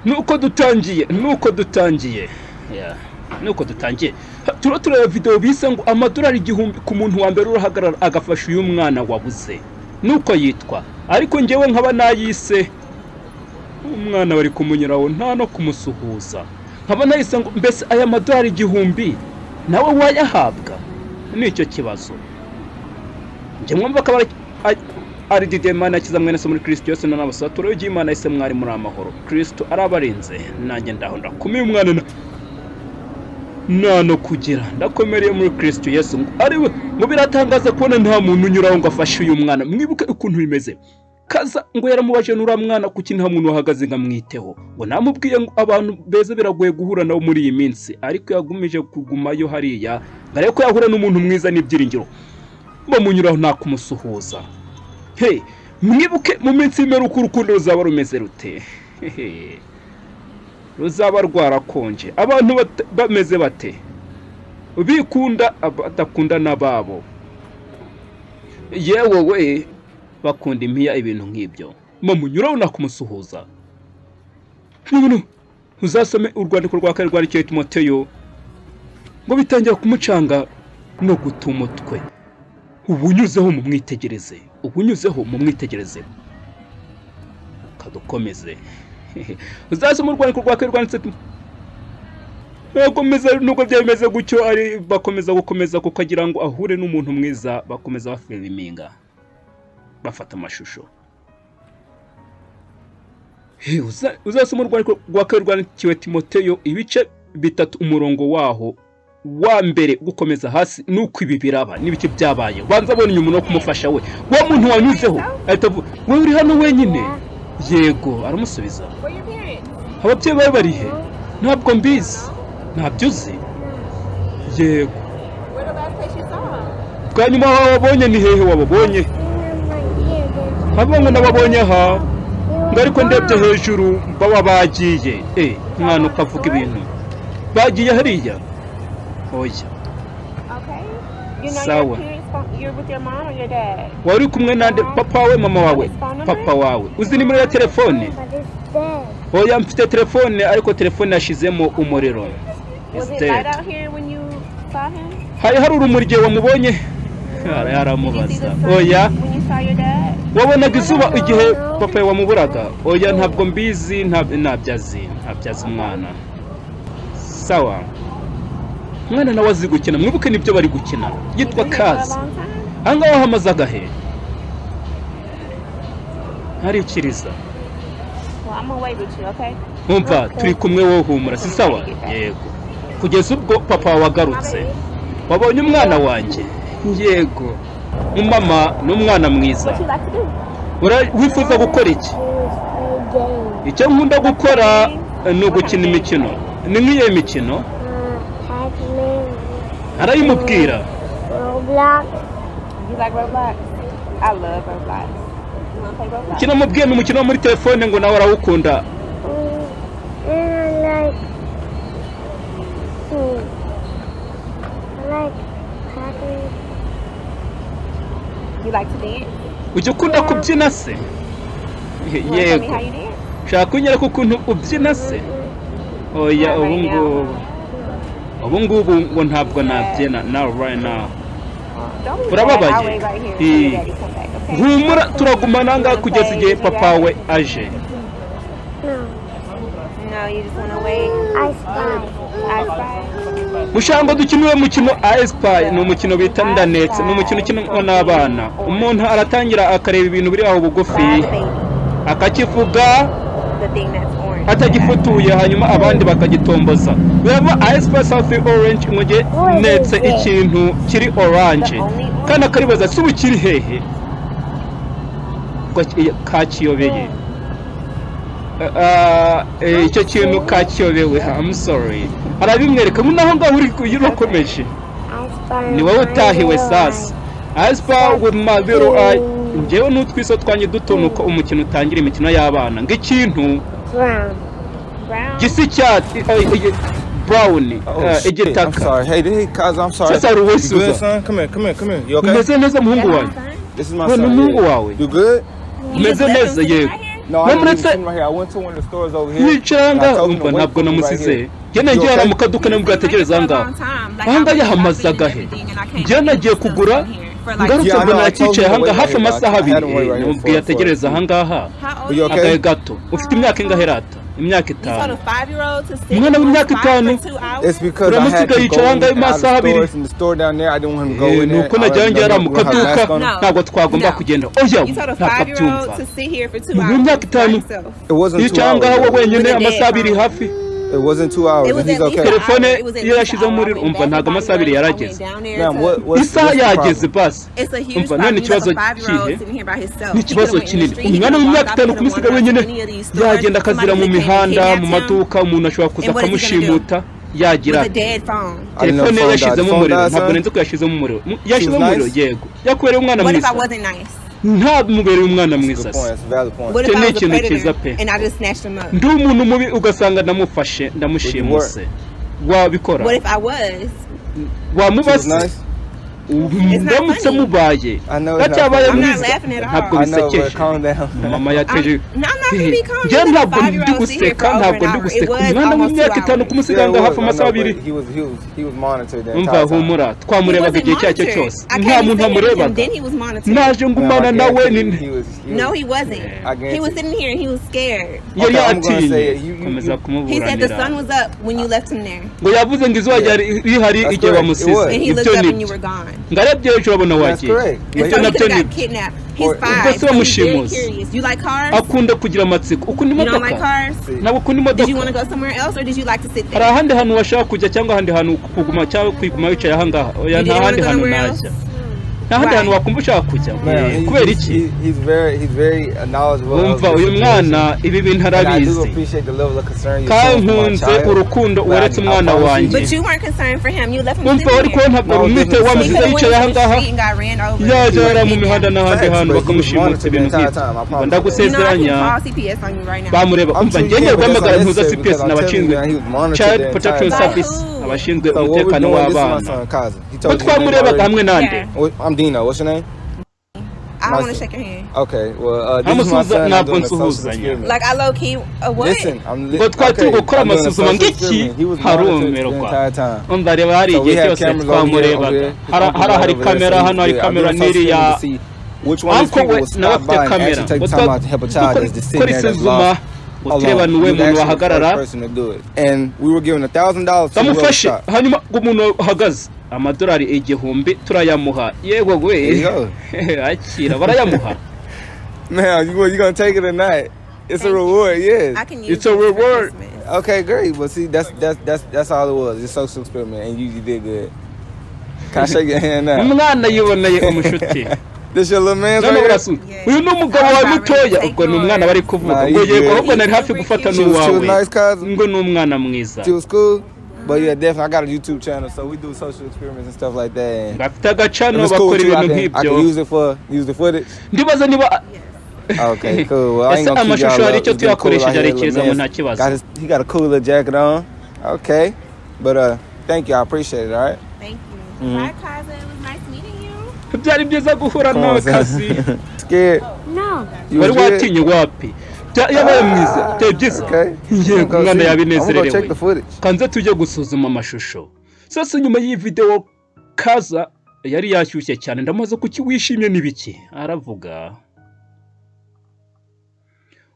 Nuko dutangiye, yeah, nuko dutangiye. Turiho tureba video bise ngo amadolari 1000 ku muntu wa mbere urahagarara agafasha uyu mwana wabuze. Nuko yitwa, ariko njyewe nkaba nayise umwana bari kumunyuraho nta no kumusuhuza, nkaba nayise ngo mbese aya madolari 1000 nawe wayahabwa? Nicyo kibazo. Njye mwumva akaba ari Didemana akiza mwene se muri Kristo yose n'abasatura y'Imana ise. Mwari muri amahoro, Kristo arabarinze. Nanjye ndaho ndakumiye umwana na no kugira ndakomereye muri Kristo Yesu ngo ari we. Ngo biratangaza kubona nta muntu unyuraho ngo afashe uyu mwana. Mwibuke ukuntu bimeze. Kaza ngo yaramubaje nuriya mwana kuki nta muntu wahagaze ngo amwiteho. Ngo namubwiye ngo abantu beza biragoye guhura nabo muri iyi minsi, ariko yagumije kugumayo hariya ngo arebe ko yahura n'umuntu mwiza n'ibyiringiro. Bamunyuraho nta kumusuhuza. He, mwibuke mu minsi y'imperuka urukundo ruzaba rumeze rute? Hehe. Ruzaba rwarakonje, abantu bameze bate? Bikunda, badakunda n'ababo, yewe we, bakunda impiya, ibintu nk'ibyo. Bamunyuraho nta kumusuhuza. None uzasome urwandiko rwa kane rwandikiwe Timoteyo, ngo bitangira kumucanga no guta umutwe. Ubunyuzeho mumwitegereze, ubunyuzeho mumwitegereze. Kadukomeze. Uzasoma urwandiko rwa kane rwanditse bakomeza, nubwo byari bimeze gutyo, ari bakomeza gukomeza kuko agira ngo ahure n'umuntu mwiza. Bakomeza bafiliminga, bafata amashusho. He, uzasoma urwandiko rwa kabiri rwandikiwe Timoteyo, ibice 3, umurongo waho wa mbere gukomeza hasi. Nuko ibi biraba n'ibiki byabaye, banza abona umuntu wo kumufasha we, wa muntu wanyuzeho ahita avuga: "Wowe uri hano wenyine?" "Yego," aramusubiza. Where your parents? Ababyeyi bawe bari he? Ntabwo mbizi. Ntabyo uzi? Yego. Where the last place you saw them? Bwa nyuma wababonye ni hehe wababonye? Haba ngo nababonye aha ngo, ariko ndebye hejuru baba bagiye. Mwana, ukavuga ibintu, bagiye hariya? Oya. Okay. You know Sawa. your parents' phone, you're with your mom or your dad? Wari kumwe nande? Papa wawe, mama wawe? Papa wawe. Uzi nimero ya telefone? Oya, mfite telefone, ariko telefone yashizemo umuriro. Was It's it dead. light out here when you saw him? Hari hari urumuri igihe wamubonye? Did you see Yaramubaza. the sun Oya. when you saw your dad? Wabonaga izuba igihe papa wamuburaga? Oya, ntabwo mbizi. Ntabyo azi, ntabyo azi umwana. Sawa, umwana nawe azi gukina. Mwibuke nibyo bari gukina, yitwa You been here for a Kazi. long time? Ahangaha hamaze agahe? Ntarikiriza. Well, I'm gonna wait with you, okay? Nkumva turi kumwe wowe, humura, si sawa? Yego. Kugeza ubwo papa wawe agarutse. Wabonye umwana wanjye? Yego. Umama ni umwana mwiza. What you like to do? Wifuza gukora iki? Icyo nkunda gukora ni ugukina imikino. Ni nk'iyo mikino? Arayimubwira. Roblox. You like Roblox? I love Roblox. You wanna play Roblox? Umukino amubwiye ni umukino wo muri telefone, ngo nawe arawukunda. And I like, I like Pac-Man. You like to dance? Ujya ukunda kubyina se? You wanna show me Yego. how you dance? Ushaka kunyereka ukuntu ubyina se? Oya, ubu ngubu, ubu ngubu ngo ntabwo nabyina now, right now. Don't be Urababaye? sad. I'll wait right here until your daddy come back, okay? Humura, turagumana ngaha kugeza igihe papa we aje. No. No, you just wanna wait. I spy. I spy. Mushaka ngo dukine uwo mukino I Spy? Ni umukino bita ndanetse, ni umukino ukinwa n'abana. Umuntu aratangira akareba ibintu biri aho bugufi, Spy the baby. akakivuga The thing that's orange. atagifutuye, hanyuma abandi bakagitomboza. Birava I spy something orange, ngo nge netse ikintu kiri orange, kandi akaribaza si ubu kiri hehe? Ngo kakiyobeye. Icyo kintu kakiyobewe. I'm sorry. Arabimwereka ngo naho ngaho uri urakomeje. I spy. Ni wowe utahiwe. Sasa I spy with my little eye, njyewe n'utwiso twanjye duto. Nuko umukino utangira, imikino y'abana, ngo ikintu Brown. Brown. gisa icyatsi, brown. Oh, shit. I'm Igitaka. sorry. Hey, hey, Kaz, I'm sorry. Sasa You ruwisuza. good, son? Come here, come here, come here. You okay? Umeze neza, muhungu wanjye? This is my We, son. ni umuhungu Yeah. wawe? You good? Umeze neza? Yego. No, I didn't leave him Wamuretse sitting right here. I went to one of the stores over here. yicara And I ahangaha. told him Umva, to wait ntabwo for me right namusize. here. Njye nagiye You okay? hariya mu kaduka, namubwiye ategereze ahangaha. Ahangaha yahamaze agahe? Njye nagiye kugura, ngarutse Yeah, I mbona know. I told yakicaye him to ahangaha wait right hafi here. amasaha I had 2. him wait right here Namubwiye for ategereze ahangaha You okay? agahe gato. Ufite imyaka ingahe rata? Imyaka 5. Umwana w'imyaka 5 It's because I had uramusiga to yicara go ahangaha in and out of amasaha 2. stores and the store down there. I didn't want him to go Eh, in there. nuko I najyayo already ngera know mu we don't have kaduka, mask on. ntabwo twagomba kugenda. Oya, ntabwo abyumva. Umuntu w'imyaka 5 It wasn't 2 yicara ahangaha hours. we Though. wenyine amasaha 2 hafi. It wasn't 2 hours, and he's okay. Telefone iyo yashizemo umuriro, umva, ntabwo amasaha 2 yarageze. Ma'am, what's Isaha what's the yageze problem? basi. Umva, none ikibazo kihe? Ni ikibazo kinini. Umwana w'imyaka 5 kumusiga wenyine, yagenda akazira mu mihanda, mu maduka, umuntu ashobora kuza akamushimuta. Yagira With a dead phone. I didn't know telefone the ye phone died. The yashizemo phone umuriro. died, Ntabwo son? nenze ko yashizemo umuriro. She was Yashizemo umuriro. nice? Yego, yakubereye umwana What if mwiza. I wasn't nice? Ntamubereye umwana That's a mwiza good se? point. That's a valid point. What Icyo if ni I was a ikintu cyiza predator pe. and I just snatched him up? Ndi umuntu mubi, ugasanga ndamufashe, ndamushimuse, wabikora? What if I was? She was Wamubase nice? It's not ndamutse funny. mubaye I know it's not ndacyabaye funny. I'm not mwiza. laughing at all. Ntabwo I know, but bisekeje. calm down. Mama yateje. I'm, no, I'm not gonna be calm. Njye You let a ntabwo ndi 5-year-old sit here guseka, for over ntabwo an ndi hour. It guseka. was Umwana almost 2 w'imyaka 5 hours. kumusiga Yeah, it ahangaha was. hafi I amasaha know, 2. but he was monitored the Umva, entire time. humura, He twamurebaga wasn't igihe icyo ari cyo monitored. cyose, I nta can't muntu even say him. wamurebaga. Then he was monitored. Naje Ma'am, ngumana I nawe guarantee ni you, he was he No, was. he wasn't. I He was guarantee. sitting here and he was scared. Yari Okay, I'm gonna yatinye. say it. You you Komeza you. He said the sun kumuburanira. was up when you left him there. Ngo yavuze ngo izuba Yeah, ryari rihari that's igihe correct. It bamusize. was. And he Ibyo looked up ni and you byo. were gone. Ngo arebye hejuru abona That's wagiye. correct. And But Ibyo so he nabyo could ni have got byo. kidnapped. He's Or Ubwo 5, se so he's very bamushimuse curious. You like cars? akunda kugira amatsiko. Ukunda You don't like imodoka? cars? see, Ntabwo ukunda Did you want imodoka. to go somewhere else or did you like to sit Hari there? ahandi hantu washaka kujya cyangwa ahandi hantu kuguma, cyangwa kwiguma wicaye ahangaha? Oya, You nta didn't want handi to go hantu nowhere najya. else? Nta handi hantu Why? wakumva ushaka kujya. ma'am, he, Kubera he's iki? he, he's very he's very knowledgeable of Umva, the uyu situation, mwana ibi bintu and I do arabizi. appreciate the level of concern you're Kandi showing for my nkunze child. urukundo But I, weretse I umwana promise you, wanjye. But you weren't concerned for him. You left him Umva, sitting wari kuba there. ntabwo no, umwite different He wamusize could have went yicaye into the ahangaha, street and got ran over yajya or yari mu mihanda kidnapped. n'ahandi facts, hantu but he was bakamushimuta, monitored the ibintu entire nk'ibyo. time. I Umva, promise you that. You know, I can ndagusezeranya call CPS on you right now. bamureba. I'm Umva, sure you njye ngiye can, but that's guhamagara ntuza unnecessary CPS because I'm telling you, n'abashinzwe man, he was monitored Child the entire Protection By time. Service, who? abashinzwe So what we're umutekano doing, this is my w'abana. son Kaza. He Ko told you his name twamurebaga already. hamwe nande? Yeah. I'm Dino. What's your name? I don't want to Nice. shake your hand. Okay. Well, this is my Ntamusuhuza, son. I'm ntabwo doing a social nsuhuzanya. experiment. Like I low key, what? Listen, I'm Ngo twari turi okay. gukora I'm doing a amasuzuma social ng'iki, experiment. He was monitored the harumirwa. entire time. Umva, reba hari So we igihe have cyose cameras over here, over twamurebaga. here. His Hari uncle hari right hari over there, kamera so he's hano, hari good. I'm kamera doing a social n'iriya experiment to see which one of these uncle people we will nawe stop afite by and kamera. actually take Ngo time out to help a child that's just sitting dukora there that's isuzuma, lost ngo tureba alone. ni uwe He was muntu actually the first wahagarara person to do it, and we were given $1,000 to whoever bamufashe. shot. Hanyuma ngo umuntu uhagaze, amadolari 1000 turayamuha. Yego There we, you go. akira, barayamuha. Man, you gonna take it or not? It's a Thank you. reward, yes. I can use It's a this for reward. Christmas. Okay, great. But see, that's all it was. It's social experiment, and you did good. Can I shake your hand now? Umwana yiboneye umushuti. This your little man's None right here. urasuka. Yes. Uyu ni umugabo I was wawe about ready to mutoya. take Ubwo ni umwana bari yours. kuvuga. Nah, Ngo you yego, good. ahubwo nari He's hafi super gufata She was n'uwawe. nice, cousin. Ngo ni umwana mwiza. She was cool. But yeah, definitely, I got a YouTube channel, so we do social experiments and stuff like that. And Ngo afite agacano, if it's cool bakora with you, I ibintu can I nk'ibyo. can use it for use the footage. Ndibaza niba Okay, cool. Well, I ese ain't gonna keep amashusho y'all hari up. icyo It's been cool out tuyakoresheje here. Little arekereza ngo man's nta kibazo. got his he got a cool little jacket on. Okay, but thank you. I appreciate it. All right. Thank you. Bye, Kaza. It was nice meeting you. Byari byiza guhura Come nawe on, son. kasi. Scared? No. You Wari was good? watinye? Wapi. Yabaye mwiza, byari byiza. Okay. I'm Yego, gonna go umwana see. I'm gonna go yabinezererewe. check the footage. Kanze tujye gusuzuma amashusho. Sasa nyuma y'iyi videwo, Kaza yari yashyushye cyane. Ndamubaza kuki wishimye n'ibiki, aravuga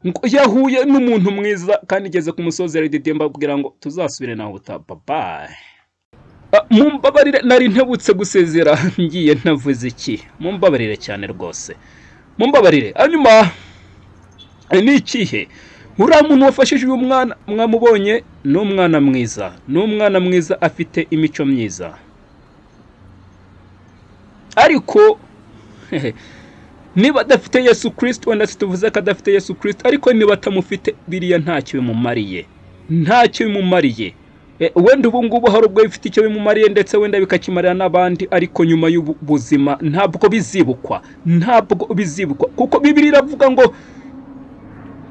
ngo yahuye n'umuntu mwiza. Kandi igeze ku musozi yari mbabwira ngo tuzasubire nawe uta babaye. Mumbabarire, nari ntebutse gusezera ngiye ntavuze iki. Mumbabarire cyane rwose, mumbabarire. Hanyuma ni ikihe? Uriya muntu wafashije uyu mwana mwamubonye, ni umwana mwiza, ni umwana mwiza, afite imico myiza. Ariko niba adafite Yesu Kirisito, wenda tuvuze ko adafite Yesu Kirisito, ariko niba atamufite, biriya ntacyo bimumariye, ntacyo bimumariye. Wenda ubu ngubu hari ubwo bifite icyo bimumariye, ndetse wenda bikakimarira n'abandi, ariko nyuma y'ubu buzima ntabwo bizibukwa, ntabwo bizibukwa, kuko Bibiliya iravuga ngo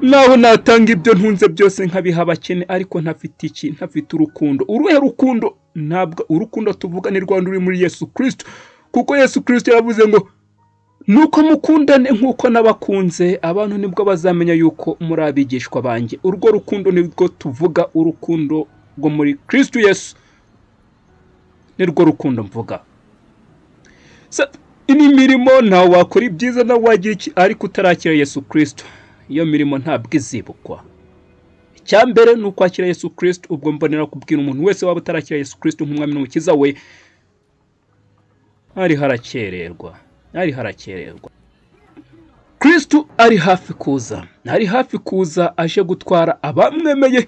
naho natanga ibyo ntunze byose nkabiha abakene, ariko ntafite iki? Ntafite urukundo. Uruhe rukundo? Ntabwo urukundo tuvuga ni rwanda ruri muri Yesu Kirisito, kuko Yesu Kirisito yaravuze ngo Nuko mukundane nk'uko nabakunze, abantu nibwo bazamenya yuko muri abigishwa banjye. Urwo rukundo nibwo tuvuga, urukundo rwo muri Kristo Yesu nirwo rukundo mvuga. Ni mirimo ntawe wakora ibyiza nawe wagira iki, ariko utarakira Yesu Kristo iyo mirimo ntabwo izibukwa. Icya mbere ni ukwakira Yesu Kristo. Ubwo mbonera kubwira umuntu wese waba utarakira Yesu Kristo nk'umwami n'umukiza we, ari harakererwa, ari harakererwa. Kristo ari hafi kuza, ari hafi kuza aje gutwara abamwemeye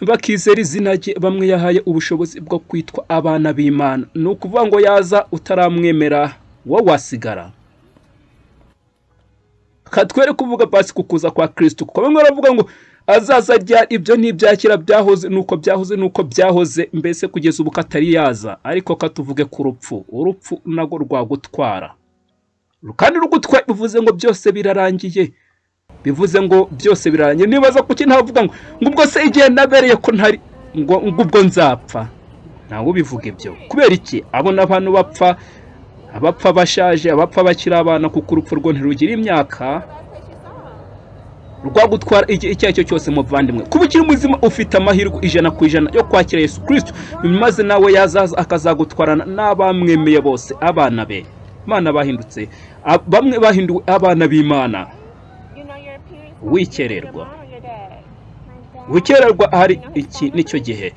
bakizera izina rye, bamwe yahaye ubushobozi bwo kwitwa abana b'Imana. Ni ukuvuga ngo yaza utaramwemera wowe wasigara. Katwere kuvuga basi kukuza kwa Kristo, kuko bamwe baravuga ngo azaza rya, ibyo ntibyakira, byahoze nuko byahoze nuko byahoze, mbese kugeza ubu katari yaza. Ariko katuvuge ku rupfu, urupfu nago rwagutwara, kandi rugutwaye bivuze ngo byose birarangiye, bivuze ngo byose birarangiye. Nibaza kuki ntavuga ngo ubwo se igihe nabereye ko ntari ngo ubwo nzapfa, ntawe ubivuga ibyo. Kubera iki? Abona abantu bapfa, abapfa bashaje, abapfa bakiri abana, kuko urupfu rwo ntirugira imyaka, rwagutwara igihe icyo ari cyo cyose. Muvandimwe, kuba ukiri muzima ufite amahirwe 100% yo kwakira Yesu Kristo, maze nawe yazaza akazagutwarana n'abamwemeye bose, abana be. Imana bahindutse, bamwe bahinduwe abana b'Imana. Wikererwa, wikererwa, hari iki nicyo gihe.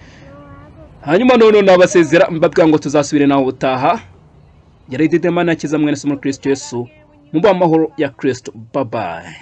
Hanyuma none nabasezera mbabwira ngo tuzasubire nawe ubutaha. Yari Didemana akiza mwene se muri Kristo Yesu, muba amahoro ya Kristo. Bye bye.